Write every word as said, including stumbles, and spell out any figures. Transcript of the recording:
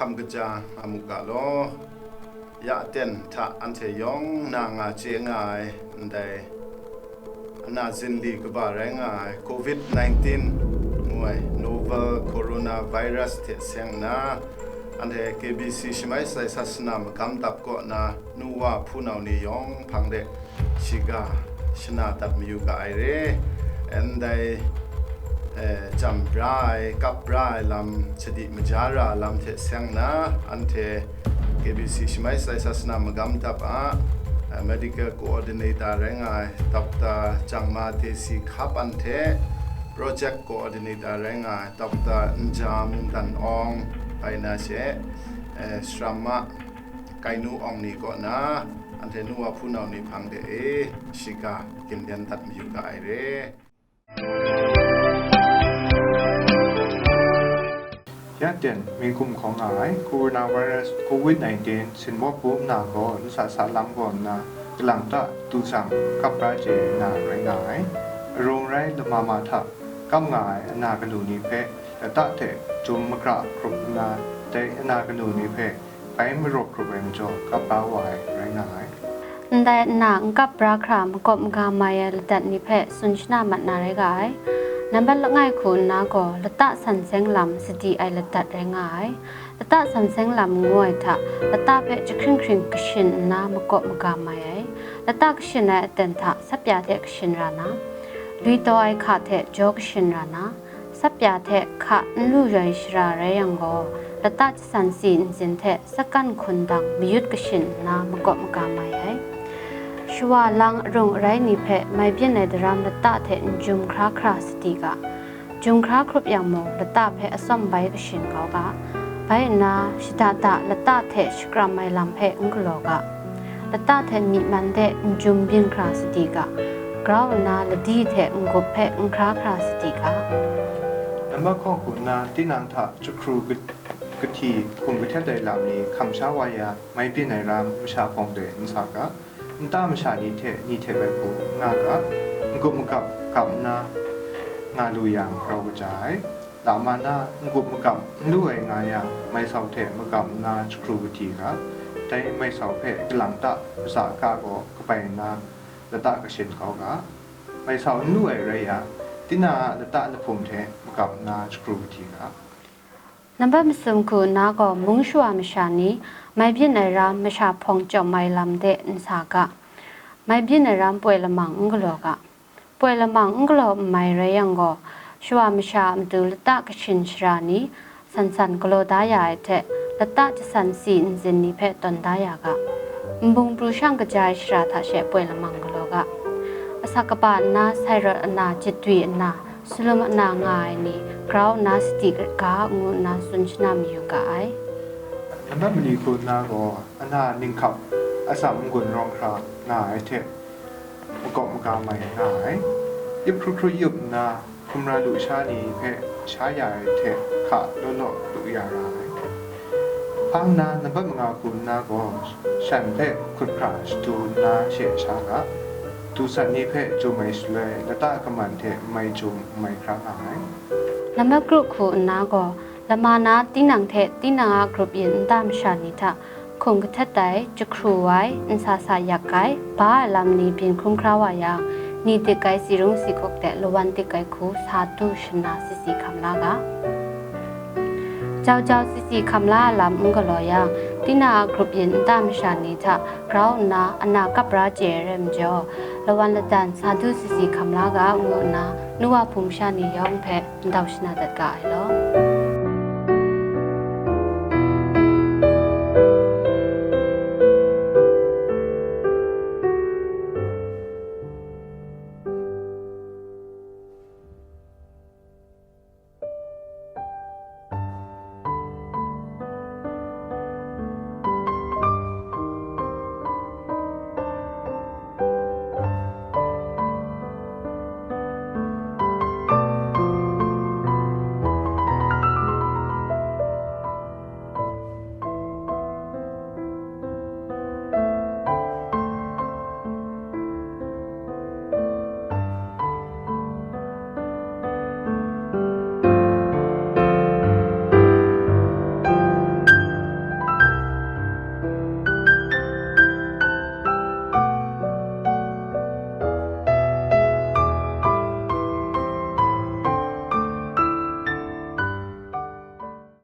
Kaja nga mu ga law, ya aten hta anhte yawng na nga chye nga ai, ndai ana zinli kaba rai nga ai covid nineteen ngu ai novel coronavirus hte seng nna, anhte K B C Shamai Sai Sasana magam dap kaw na nu wa hpunau ni yawng hpang de shiga shana dat mayu ga ai re. Ndai, eh, jam bra ai, kap bra ai lam, sadi maja ra lam hte seng nna, anhte K B C Shamai Sai Sasana magam dap a, eh, medical coordinator rai nga ai Doctor Jangma Desi Hkapan hte, project coordinator rai nga ai Doctor Nja Mungdan Awng bai na she, eh, Sramma Kainu Awng ni kaw na, anhte nu wa hpunau ni hpang de e, shiga gindan dat mayu ga ai re. Ya ten, mingkum hkawng nga ai coronavirus covid nineteen sinmawp bu nna gaw, lasa sa lam gaw nna, kalang ta du sang kap bra chye na rai nga ai. Arung rai lama ma hta kap nga ai ana kanu ni hpe lata hte jum makra hkrup nna, dai ana kanu ni hpe bai marawk hkrup ai majaw, kap kau wa ai rai nga ai. Ndai nna, n kap bra hkra makawp maga mai ai ladat ni hpe tsun shana mat na rai ga ai. Nambat langai hku nna gaw, lata san seng lam sadi ai ladat rai nga ai. Lata san seng lam ngu ai hta, lata hpe jahkring hkring kashin nna makawp maga mai ai. Lata kashin ai aten hta sapya hte kashin ra na, lui taw ai hka hte jaw kashin ra na, sapya hte hka n lu yoi shara rai yang gaw, lata jasan si nzin hte sakan hkun dang mayut kashin nna makawp maga mai ai. Shawa lang arung arai ni hpe mai byin ai daram lata hte n jum hkra hkra sadi ga. Jum hkra hkrup yang mung, lata hpe atsawm bai kashin kau ga. Bai nna, shada da lata hte shakram ai lam hpe n galaw ga. Lata hte myi man de n jum byin hkra sadi ga. Grau nna ladi hte n-gup hpe n hkra hkra sadi ga. Nambat hkawng hku nna, tinang hta jahkru kahti hkum kahtet ai lam ni hkam sha wa ya, mai byin ai ram masha hpawng de n sa ga. Nta masha ni hte ni hte bai hku n nga ga. N-gup makap kap nna nga lu yang grau kaja ai. Lama na n-gup makap n lu ai nga yang, mai sau hte makap nna jahkru kahti ga. Dai mai sau hpe kalang ta matsa ka gaw kabai nna lata kashin kau ga. Mai sau n lu ai rai yang, tina a lata lahpum hte makap nna jahkru kahti ga. Nambat masum hku nna gaw, mung shawa masha ni mai byin ai ram masha hpawng chyawm ai lam de n sa ga. Mai byin ai ram poi lamang n galaw ga. Poi lamang n galaw n mai rai yang gaw, shawa masha a matu lata kashin shara ni san san galaw da ya ai hte, lata jasan si nzin ni hpe tawn da ya ga. Nbung pru shang kaja ai shara hta she poi lamang galaw ga. Asak kaba nna, sai rawt ana, jitwi ana, salum ana nga ai ni grau nna sadi ga, ngu nna tsun shana mayu ga ai. Nambat mali hku nna gaw, ana ninghkap atsam n-gun rawng hkra nga ai hte, makawp maga mai nga ai. Yup hkru hkru yup nna, hkumra lusha ni hpe sha ya ai hte hka law law lu ya ra ai. Hpang na nambat manga hku nna gaw, shan hpe hkut hkra shadu nna she sha ga. Dusat ni hpe jum ai shaloi, lata kaman hte mai jum mai hkra nga ai. Nambat grup hku nna gaw, lama na tinang hte tinang a grup yin nta masha ni hta, hkum kahtet ai, jahkru ai, nsa sa yak ai, ba ai lam ni byin hkrum hkra wa yang, ni dik ai si rung si hkuk de lawan dik ai hku sa du shana sisi hkam la ga. Jau jau sisi hkam la ai lam n galaw yang, tinang a grup yin nta masha ni hta grau nna ana kap bra chye ai rai majaw, lawan ladan sa du sisi hkam la ga, ngu nna nu wa hpung masha ni yawng hpe ndau shana dat ga ai law.